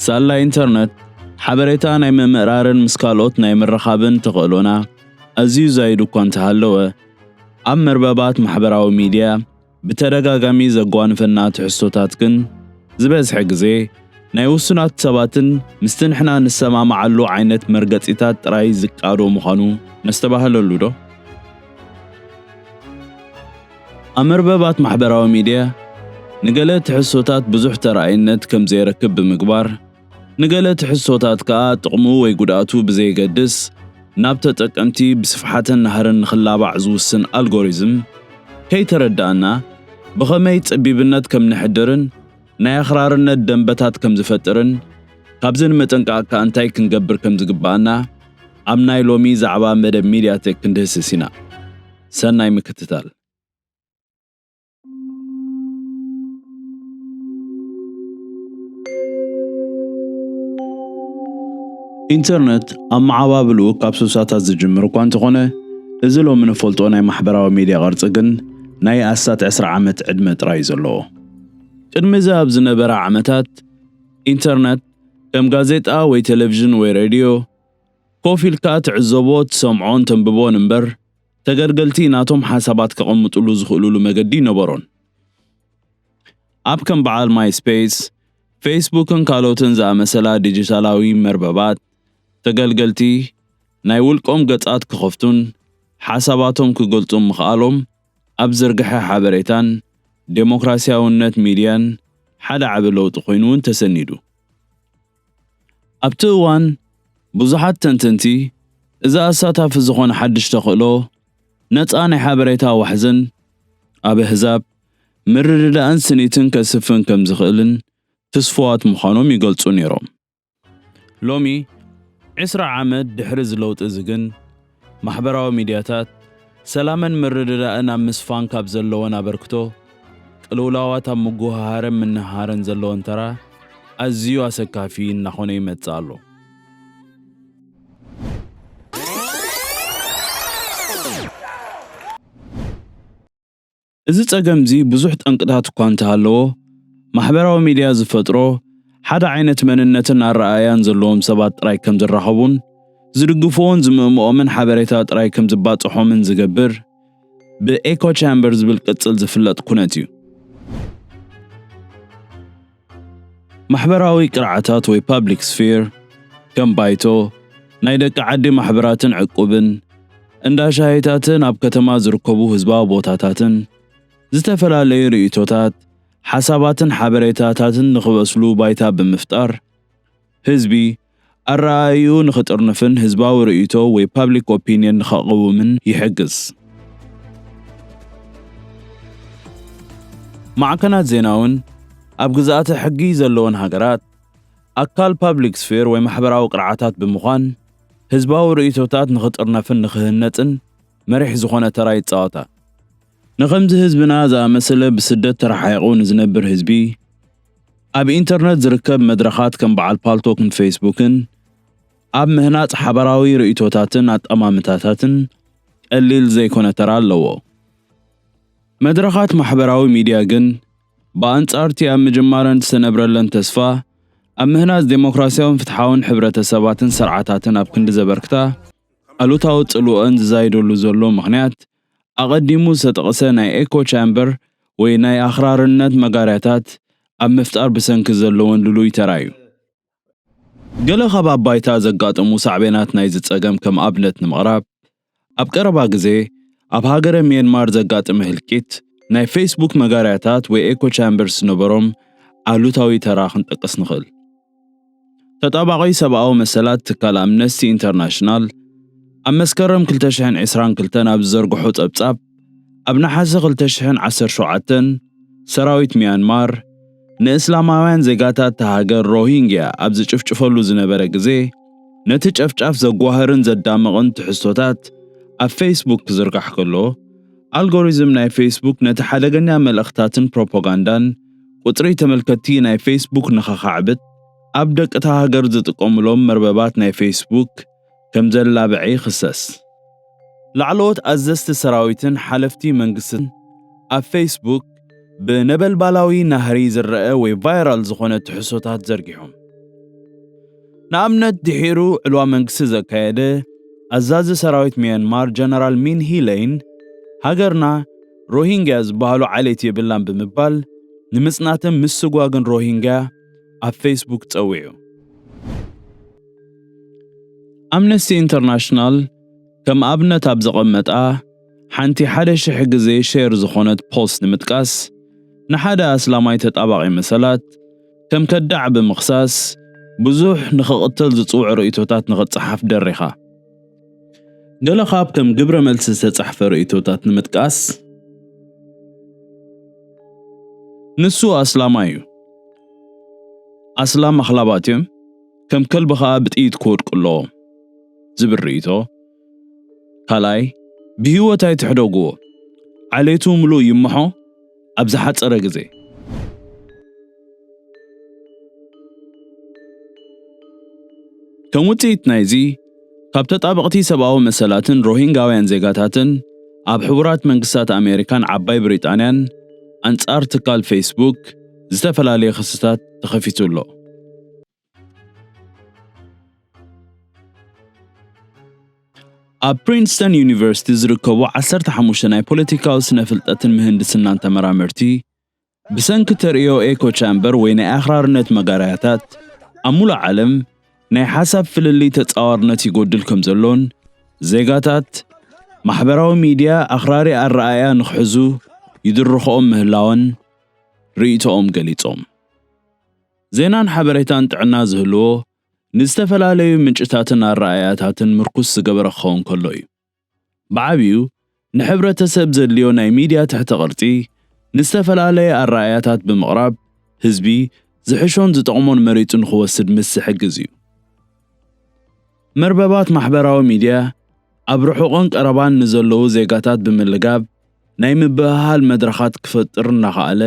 ሳላ ኢንተርነት፣ ሓበሬታ ናይ ምምእራርን ምስ ካልኦት ናይ ምርኻብን ተኽእሎና ኣዝዩ ዛይዱ እኳ እንተሃለወ፣ ኣብ መርበባት ማሕበራዊ ሚድያ ብተደጋጋሚ ዘጓንፈና ትሕዝቶታት ግን፣ ዝበዝሐ ግዜ ናይ ውሱናት ሰባትን ምስቲ ንሕና ንሰማማዓሉ ዓይነት መርገጺታት ጥራይ ዝቃዶ ምዃኑ ነስተባህለሉ ዶ? ኣብ መርበባት ማሕበራዊ ሚድያ፣ ንገለ ትሕዝቶታት ብዙሕ ተራኣይነት ከም ዘይረክብ ብምግባር፣ ንገለ ትሕዝቶታት ከኣ ጥቕሙ ወይ ጉድኣቱ ብዘየገድስ ናብ ተጠቀምቲ ብስፍሓትን ናህርን ንኽላባዕ ዝውስን ኣልጎሪዝም ከይተረዳእና፣ ብኸመይ ጸቢብነት ከም ነሕድርን ናይ ኣኽራርነት ደንበታት ከም ዝፈጥርን፣ ካብዚ ንምጥንቃቕ ከኣ እንታይ ክንገብር ከም ዝግብኣና ኣብ ናይ ሎሚ ዛዕባ መደብ ሚድያቴክ ክንድህስስ ኢና። ሰናይ ምክትታል። ኢንተርነት ኣብ መዓባብልኡ ካብ ስሳታት ዝጅምር እኳ እንተኾነ፣ እዚ ሎሚ ንፈልጦ ናይ ማሕበራዊ ሚድያ ቅርጺ ግን ናይ ኣስታት ዕስራ ዓመት ዕድመ ጥራይ እዩ ዘለዎ። ቅድሚ እዚ ኣብ ዝነበረ ዓመታት፣ ኢንተርነት ከም ጋዜጣ ወይ ቴሌቪዥን ወይ ሬድዮ ኮፍ ኢልካ ትዕዘቦ፣ ትሰምዖን ተንብቦን እምበር፣ ተገልገልቲ ናቶም ሓሳባት ከቐምጥሉ ዝኽእሉሉ መገዲ ኣይነበሮን። ኣብ ከም በዓል ማይስፔስ፣ ፌስቡክን ካልኦትን ዝኣመሰላ ዲጂታላዊ መርበባት፣ ተገልገልቲ ናይ ውልቆም ገጻት ክኸፍቱን ሓሳባቶም ክገልጹን ምኽኣሎም፣ ኣብ ዝርግሐ ሓበሬታን ዴሞክራሲያውነት ሚድያን ሓደ ዓቢ ለውጢ ኮይኑ እውን ተሰኒዱ። ኣብቲ እዋን፣ ብዙሓት ተንተንቲ፣ እዚ ኣሳታፊ ዝኾነ ሓድሽ ተኽእሎ፣ ነጻ ናይ ሓበሬታ ዋሕዝን ኣብ ኣህዛብ ምርድዳእን ስኒትን ከስፍን ከም ዝኽእልን ትስፉዋት ምዃኖም ይገልጹ ነይሮም። ሎሚ፣ ዕስራ ዓመት ድሕሪ እዚ ለውጢ እዚ ግን፣ ማሕበራዊ ሚድያታት፣ ሰላምን ምርድዳእን ኣብ ምስፋን ካብ ዘለወን ኣበርክቶ፣ ቅልውላዋት ኣብ ምጉህሃርን ምንህሃርን ዘለወን ተራ ኣዝዩ ኣሰካፊ እናኾነ ይመጽእ ኣሎ። እዚ ጸገምዚ ብዙሕ ጠንቅታት እኳ እንተሃለዎ፣ ማሕበራዊ ሚድያ ዝፈጥሮ ሓደ ዓይነት መንነትን ኣረኣእያን ዘለዎም ሰባት ጥራይ ከም ዝራኸቡን ዝድግፍዎን ዝምእምኦምን ሓበሬታ ጥራይ ከም ዝባጽሖምን ዝገብር ብኤኮ ቻምበር ዝብል ቅጽል ዝፍለጥ ኩነት እዩ። ማሕበራዊ ቅርዓታት ወይ ፓብሊክ ስፌር፣ ከም ባይቶ፣ ናይ ደቂ ዓዲ ማሕበራትን ዕቁብን፣ እንዳ ሻሂታትን ኣብ ከተማ ዝርከቡ ህዝባዊ ቦታታትን፣ ዝተፈላለዩ ርእይቶታት፣ ሓሳባትን ሓበሬታታትን ንኽበስሉ ባይታ ብምፍጣር፣ ህዝቢ ኣረኣእይኡ ንኽጥርንፍን ህዝባዊ ርእይቶ ወይ ፓብሊክ ኦፒንየን ንኸቕውምን ይሕግዝ። ማዕከናት ዜና እውን ኣብ ግዝኣተ ሕጊ ዘለወን ሃገራት ኣካል ፓብሊክ ስፌር ወይ ማሕበራዊ ቅርዓታት ብምዃን ህዝባዊ ርእይቶታት ንኽጥርነፍን ንኽህነጽን መሪሕ ዝኾነ ተራ ይጻወታ። ንኸምዚ ህዝብና ዝኣመሰለ ብስደት ተረሓሒቑ ንዝነብር ህዝቢ፣ ኣብ ኢንተርነት ዝርከብ መድረኻት ከም በዓል ፓልቶክን ፌስቡክን ኣብ ምህናጽ ሓባራዊ ርእይቶታትን ኣጠማምታታትን ቀሊል ዘይኮነ ተራ ኣለዎ። መድረኻት ማሕበራዊ ሚድያ ግን ብኣንጻር እቲ ኣብ ምጅማረን ዝተነብረለን ተስፋ ኣብ ምህናጽ ዴሞክራሲያውን ፍትሓውን ሕብረተሰባትን ስርዓታትን ኣብ ክንዲ ዘበርክታ፣ ኣሉታዊ ጽልወን ዝዛይደሉ ዘሎ ምኽንያት ኣቐዲሙ ዝተጠቕሰ ናይ ኤኮ ቻምበር ወይ ናይ ኣኽራርነት መጋርያታት ኣብ ምፍጣር ብሰንኪ ዘለወን ልሉይ ተራ እዩ። ገለ ካብ ኣብ ባይታ ዘጋጠሙ ሳዕቤናት ናይዚ ጸገም ከም ኣብነት ንምቕራብ፣ ኣብ ቀረባ ግዜ ኣብ ሃገረ ሚያንማር ዘጋጠመ ህልቂት ናይ ፌስቡክ መጋርያታት ወይ ኤኮ ቻምበርስ ዝነበሮም ኣሉታዊ ተራ ክንጠቅስ ንኽእል። ተጣባቒ ሰብኣዊ መሰላት ትካል ኣምነስቲ ኢንተርናሽናል ኣብ መስከረም ክልተ ሽሕን ዕስራን ክልተን ኣብ ዝዘርግሖ ጸብጻብ፣ ኣብ ነሓሰ ክልተ ሽሕን ዓሰርተ ሸውዓተን ሰራዊት ሚያንማር ንእስላማውያን ዜጋታት እታ ሃገር ሮሂንግያ ኣብ ዝጭፍጭፈሉ ዝነበረ ግዜ፣ ነቲ ጨፍጫፍ ዘጓህርን ዘዳምቕን ትሕዝቶታት ኣብ ፌስቡክ ክዝርጋሕ ከሎ፣ ኣልጎሪዝም ናይ ፌስቡክ ነቲ ሓደገኛ መልእኽታትን ፕሮፓጋንዳን ቁጽሪ ተመልከትቲ ናይ ፌስቡክ ንኸኻዕብት፣ ኣብ ደቂ እታ ሃገር ዝጥቀሙሎም መርበባት ናይ ፌስቡክ ከም ዘላበዐ ይኽሰስ። ላዕለዎት ኣዘዝቲ ሰራዊትን ሓለፍቲ መንግስትን ኣብ ፌስቡክ ብነበልባላዊ ናህሪ ዝረአ ወይ ቫይራል ዝኾነ ትሕዝቶታት ዘርጊሖም። ንኣብነት ድሒሩ ዕልዋ መንግስቲ ዘካየደ ኣዛዚ ሰራዊት ሚያንማር ጀነራል ሚን ሂ ሌይን፣ ሃገርና ሮሂንግያ ዝበሃሉ ዓሌት የብላን ብምባል ንምጽናትን ምስጓግን ሮሂንግያ ኣብ ፌስቡክ ጸዊዑ። ኣምነስቲ ኢንተርናሽናል ከም ኣብነት ኣብ ዘቐመጣ ሓንቲ ሓደ ሽሕ ግዜ ሼር ዝኾነት ፖስት ንምጥቃስ፣ ንሓደ ኣስላማይ ተጣባቒ መሰላት ከም ከዳዕ ብምኽሳስ ብዙሕ ንኽቕተል ዝጽውዕ ርእይቶታት ንኽጸሓፍ ደሪኻ። ገለ ካብ ከም ግብረ መልሲ ዝተጻሕፈ ርእይቶታት ንምጥቃስ፣ ንሱ ኣስላማይ እዩ። ኣስላም ኣኽላባት እዮም፣ ከም ከልቢ ኸኣ ብጥይት ክወድቁ ኣለዎም ዝብል ርእይቶ። ካልኣይ፣ ብህይወት ኣይትሕደግዎ፣ ዓሌቱ ምሉእ ይምሖ ኣብ ዝሓጸረ ግዜ። ከም ውጽኢት ናይዚ፣ ካብ ተጣበቕቲ ሰብኣዊ መሰላትን ሮሂንጋውያን ዜጋታትን ኣብ ሕቡራት መንግስታት ኣሜሪካን ዓባይ ብሪጣንያን ኣንጻር ትካል ፌስቡክ ዝተፈላለየ ክስታት ተኸፊቱ ኣሎ። ኣብ ፕሪንስተን ዩኒቨርሲቲ ዝርከቡ ዓሰርተ ሓሙሽተ ናይ ፖለቲካዊ ስነ ፍልጠትን ምህንድስናን ተመራመርቲ፣ ብሰንኪ ተርእዮ ኤኮ ቻምበር ወይ ናይ ኣኽራርነት መጋረያታት፣ ኣብ ሙሉእ ዓለም ናይ ሓሳብ ፍልልይ ተጻዋርነት ይጎድል ከም ዘሎን፣ ዜጋታት ማሕበራዊ ሚድያ ኣኽራሪ ኣረኣእያ ንኽሕዙ ይድርኽኦም ምህላወን ርእይቶኦም ገሊጾም። ዜናን ሓበሬታን ጥዕና ዝህልዎ ንዝተፈላለዩ ምንጭታትን ኣረኣእያታትን ምርኩስ ዝገበረ ክኸውን ከሎ እዩ። ብዓብዩ ንሕብረተሰብ ዘድልዮ ናይ ሚድያ ትሕተ ቅርጺ ንዝተፈላለየ ኣረኣእያታት ብምቕራብ ህዝቢ ዝሕሾን ዝጠቕሞን መሪጹ ንኽወስድ ምስ ዝሕግዝ እዩ። መርበባት ማሕበራዊ ሚድያ ኣብ ርሑቕን ቀረባን ንዘለዉ ዜጋታት ብምልጋብ ናይ ምብህሃል መድረኻት ክፈጥር እናኸኣለ፣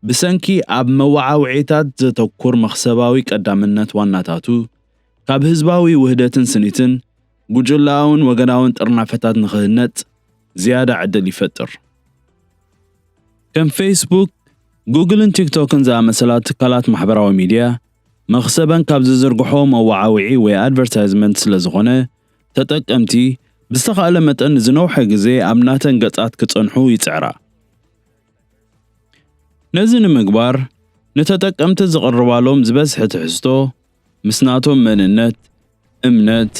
ብሰንኪ ኣብ መወዓውዒታት ዘተኩር መኽሰባዊ ቀዳምነት ዋናታቱ፣ ካብ ህዝባዊ ውህደትን ስኒትን ጉጅለኣውን ወገናውን ጥርናፈታት ንኽህነጽ ዝያዳ ዕድል ይፈጥር። ከም ፌስቡክ፣ ጉግልን ቲክቶክን ዝኣመሰላ ትካላት ማሕበራዊ ሚድያ፣ መኽሰበን ካብ ዝዝርግሖ መወዓውዒ ወይ ኣድቨርታይዝመንት ስለ ዝኾነ፣ ተጠቀምቲ ብዝተኻእለ መጠን ንዝነውሐ ግዜ ኣብ ናተን ገጻት ክጸንሑ ይጽዕራ። ነዚ ንምግባር፣ ንተጠቀምቲ ዝቕርባሎም ዝበዝሐ ትሕዝቶ ምስ ናቶም መንነት፣ እምነት፣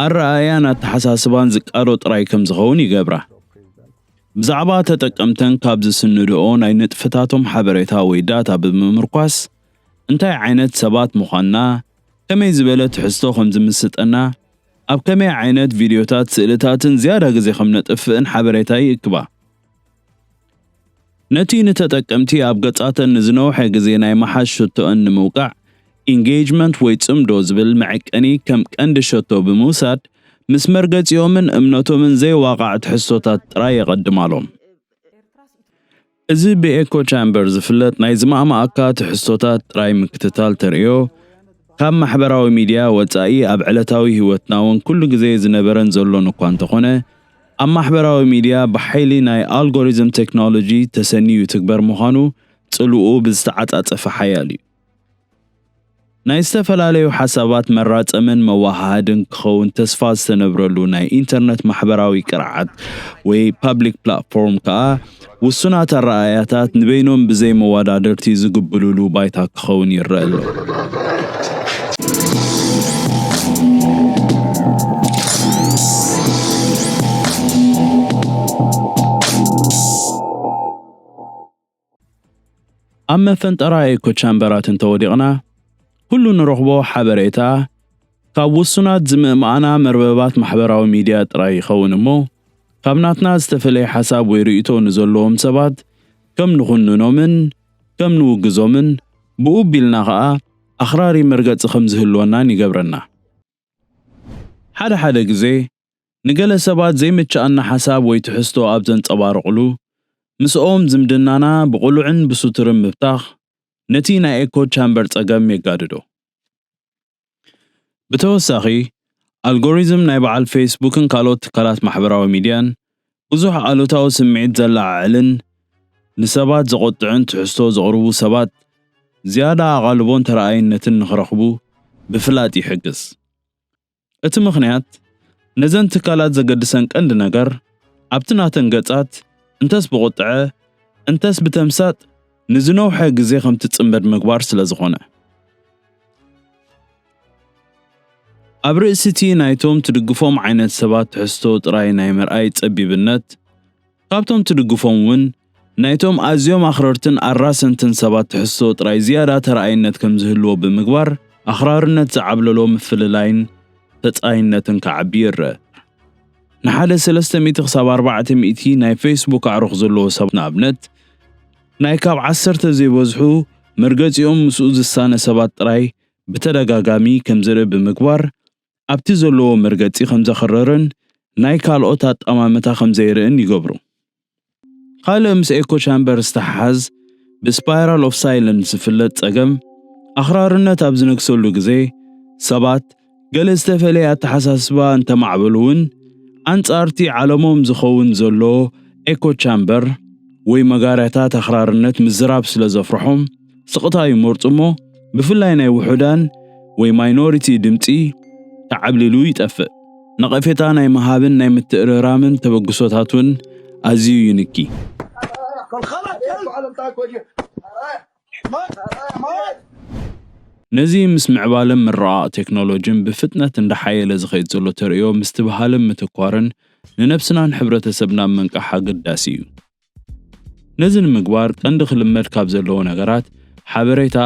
ኣረኣእያን ኣተሓሳስባን ዝቃዶ ጥራይ ከም ዝኸውን ይገብራ። ብዛዕባ ተጠቀምተን ካብ ዝስንድኦ ናይ ንጥፈታቶም ሓበሬታ ወይ ዳታ ብምምርኳስ፣ እንታይ ዓይነት ሰባት ምዃንና፣ ከመይ ዝበለ ትሕዝቶ ከም ዝምስጠና፣ ኣብ ከመይ ዓይነት ቪድዮታት፣ ስእልታትን ዝያዳ ግዜ ከም ነጥፍእን ሓበሬታ ይእክባ። ነቲ ንተጠቀምቲ ኣብ ገጻተን ንዝነውሐ ግዜ ናይ ምሓዝ ሸቶኣን ንምውቃዕ፣ ኢንጌጅመንት ወይ ጽምዶ ዝብል መዐቀኒ ከም ቀንዲ ሸቶ ብምውሳድ፣ ምስ መርገጺኦምን እምነቶምን ዘይዋቓዕ ትሕዝቶታት ጥራይ የቐድማሎም። እዚ ብኤኮ ቻምበር ዝፍለጥ ናይ ዝማእማኣካ ትሕዝቶታት ጥራይ ምክትታል ተርእዮ፣ ካብ ማሕበራዊ ሚድያ ወጻኢ ኣብ ዕለታዊ ህይወትና እውን ኩሉ ግዜ ዝነበረን ዘሎን እኳ እንተኾነ፣ ኣብ ማሕበራዊ ሚድያ ብሓይሊ ናይ ኣልጎሪዝም ቴክኖሎጂ ተሰንዩ ይትግበር ምዃኑ ጽልውኡ ብዝተዓጻጸፈ ሓያል እዩ። ናይ ዝተፈላለዩ ሓሳባት መራጸምን መወሃሃድን ክኸውን ተስፋ ዝተነብረሉ ናይ ኢንተርነት ማሕበራዊ ቅርዓት ወይ ፓብሊክ ፕላትፎርም ከኣ፣ ውሱናት ኣረኣእያታት ንበይኖም ብዘይ መወዳደርቲ ዝግብሉሉ ባይታ ክኸውን ይረአ ኣሎ። ኣብ መፈንጠራ ኤኮ ቻምበራት እንተወዲቕና፣ ኩሉ ንረኽቦ ሓበሬታ ካብ ውሱናት ዝምእማኣና መርበባት ማሕበራዊ ሚድያ ጥራይ ይኸውን እሞ፣ ካብ ናትና ዝተፈለየ ሓሳብ ወይ ርእይቶ ንዘለዎም ሰባት ከም ንኹንኖምን ከም ንውግዞምን፣ ብኡ ቢልና ኸኣ ኣኽራሪ መርገጺ ከም ዝህልወናን ይገብረና። ሓደ ሓደ ግዜ፣ ንገለ ሰባት ዘይምችኣና ሓሳብ ወይ ትሕዝቶ ኣብ ዘንጸባርቑሉ፣ ምስኦም ዝምድናና ብቕሉዕን ብሱቱርን ምብታኽ፣ ነቲ ናይ ኤኮ ቻምበር ጸገም የጋድዶ። ብተወሳኺ፣ ኣልጎሪዝም ናይ በዓል ፌስቡክን ካልኦት ትካላት ማሕበራዊ ሚድያን ብዙሕ ኣሉታዊ ስምዒት ዘለዓዕልን ንሰባት ዘቖጥዕን ትሕዝቶ ዘቕርቡ ሰባት ዝያዳ ኣቓልቦን ተረኣይነትን ንኽረኽቡ ብፍላጥ ይሕግዝ። እቲ ምኽንያት ነዘን ትካላት ዘገድሰን ቀንዲ ነገር ኣብቲ ናተን ገጻት እንተስ ብቑጥዐ እንተስ ብተምሳጥ ንዝነውሐ ግዜ ከም ትጽመድ ምግባር ስለ ዝኾነ። ኣብ ርእሲ እቲ ናይቶም ትድግፎም ዓይነት ሰባት ትሕዝቶ ጥራይ ናይ ምርኣይ ጸቢብነት፣ ካብቶም ትድግፎም እውን ናይቶም ኣዝዮም ኣኽረርትን ኣራሰንትን ሰባት ትሕዝቶ ጥራይ ዝያዳ ተረኣይነት ከም ዝህልዎ ብምግባር፣ ኣኽራርነት ዝዓብለሎ ምፍልላይን ተጻይነትን ክዓቢ ይረአ። ንሓደ ሰለስተ ሚእቲ ክሳብ ኣርባዕተ ሚእቲ ናይ ፌስቡክ ኣዕሩኽ ዘለዎ ሰብ ንኣብነት፣ ናይ ካብ ዓሰርተ ዘይበዝሑ መርገጺኦም ምስኡ ዝሳነ ሰባት ጥራይ ብተደጋጋሚ ከም ዝርኢ ብምግባር፣ ኣብቲ ዘለዎ መርገጺ ከም ዘኽርርን ናይ ካልኦት ኣጠማምታ ከም ዘይርእን ይገብሩ። ካልእ ምስ ኤኮ ቻምበር ዝተሓሓዝ ብስፓይራል ኦፍ ሳይለንስ ዝፍለጥ ጸገም፣ ኣኽራርነት ኣብ ዝነግሰሉ ግዜ ሰባት ገለ ዝተፈለየ ኣተሓሳስባ እንተማዕበሉ እውን፣ ኣንጻርቲ ዓለሞም ዝኸውን ዘሎ ኤኮ ቻምበር ወይ መጋርያታት ኣኽራርነት ምዝራብ ስለ ዘፍርሖም፣ ስቕታ ይመርጹ እሞ፣ ብፍላይ ናይ ውሑዳን ወይ ማይኖሪቲ ድምጺ ተዓብሊሉ ይጠፍእ። ነቐፌታ ናይ ምሃብን ናይ ምትእርራምን ተበግሶታት እውን ኣዝዩ ይንኪ። ነዚ ምስ ምዕባለን ምርቓቕ ቴክኖሎጂን ብፍጥነት እንዳሓየለ ዝኸይድ ዘሎ ተርእዮ ምስትብሃልን ምትኳርን ንነብስናን ሕብረተሰብናን ምንቃሕ ኣገዳሲ እዩ። ነዚ ንምግባር ቀንዲ ክልመድ ካብ ዘለዎ ነገራት፣ ሓበሬታ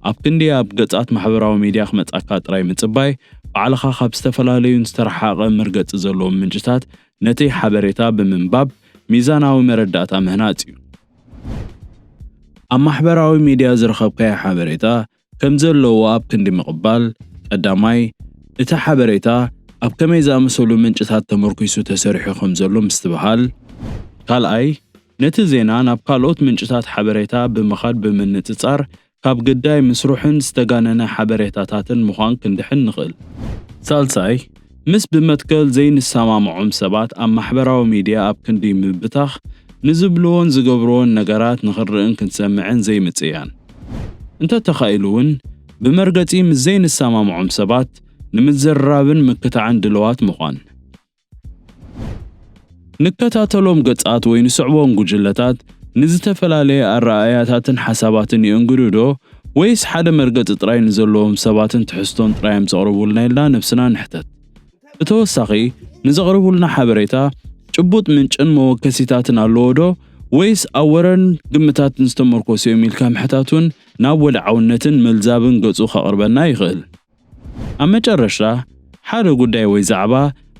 ኣብ ክንዲ ኣብ ገጻት ማሕበራዊ ሚድያ ክመጻካ ጥራይ ምጽባይ፣ ባዕልኻ ካብ ዝተፈላለዩን ዝተረሓቐ መርገጺ ዘለዎም ምንጭታት ነቲ ሓበሬታ ብምንባብ ሚዛናዊ መረዳእታ ምህናጽ እዩ። ኣብ ማሕበራዊ ሚድያ ዝረኸብካዮ ሓበሬታ ከም ዘለዎ ኣብ ክንዲ ምቕባል፣ ቀዳማይ፣ እቲ ሓበሬታ ኣብ ከመይ ዝኣመሰሉ ምንጭታት ተመርኲሱ ተሰሪሑ ከም ዘሎ ምስትብሃል፣ ካልኣይ፣ ነቲ ዜና ናብ ካልኦት ምንጭታት ሓበሬታ ብምኻድ ብምንጽጻር፣ ካብ ግዳይ ምስሩሕን ዝተጋነነ ሓበሬታታትን ምዃን ክንድሕን ንኽእል። ሳልሳይ፣ ምስ ብመትከል ዘይንሰማምዖም ሰባት ኣብ ማሕበራዊ ሚድያ ኣብ ክንዲ ምብታኽ፣ ንዝብልዎን ዝገብርዎን ነገራት ንኽንርእን ክንሰምዕን ዘይምጽያን። እንተተኻኢሉ እውን፣ ብመርገጺ ምስ ዘይንሰማምዖም ሰባት ንምዝርራብን ምክታዕን ድልዋት ምዃን። ንከታተሎም ገጻት ወይ ንስዕቦም ጉጅለታት ንዝተፈላለየ ኣረኣእያታትን ሓሳባትን የእንግዱ ዶ፣ ወይስ ሓደ መርገጺ ጥራይ ንዘለዎም ሰባትን ትሕዝቶን ጥራይ እዮም ዘቕርቡልና ኢልና ነብስና ንሕተት። ብተወሳኺ፣ ንዘቕርቡልና ሓበሬታ ጭቡጥ ምንጭን መወከሲታትን ኣለዎ ዶ፣ ወይስ ኣብ ወረን ግምታትን ዝተመርኮሱ እዮም ኢልካ ምሕታት እውን ናብ ወድዓውነትን ምልዛብን ገጹ ከቕርበና ይኽእል። ኣብ መጨረሽታ፣ ሓደ ጉዳይ ወይ ዛዕባ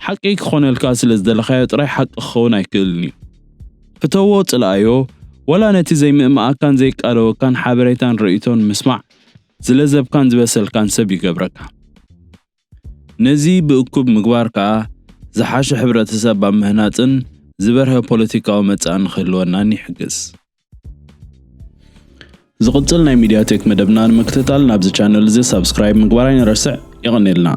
ሓቂ ክኾነልካ ስለ ዝደለኻዮ ጥራይ ሓቂ ክኸውን ኣይክእልን እዩ። ፍተዎ፣ ጽልኣዮ፣ ወላ ነቲ ዘይምእምኣካን ዘይቃደወካን ሓበሬታን ርእይቶን ምስማዕ ዝለዘብካን ዝበሰልካን ሰብ ይገብረካ። ነዚ ብእኩብ ምግባር ከኣ ዝሓሸ ሕብረተሰብ ኣብ ምህናጽን ዝበርሀ ፖለቲካዊ መጻኢ ንኽህልወናን ይሕግዝ። ዝቕጽል ናይ ሚድያ ቴክ መደብና ንምክትታል ናብዚ ቻነል እዚ ሳብስክራይብ ምግባር ኣይንረስዕ። የቐኔልና።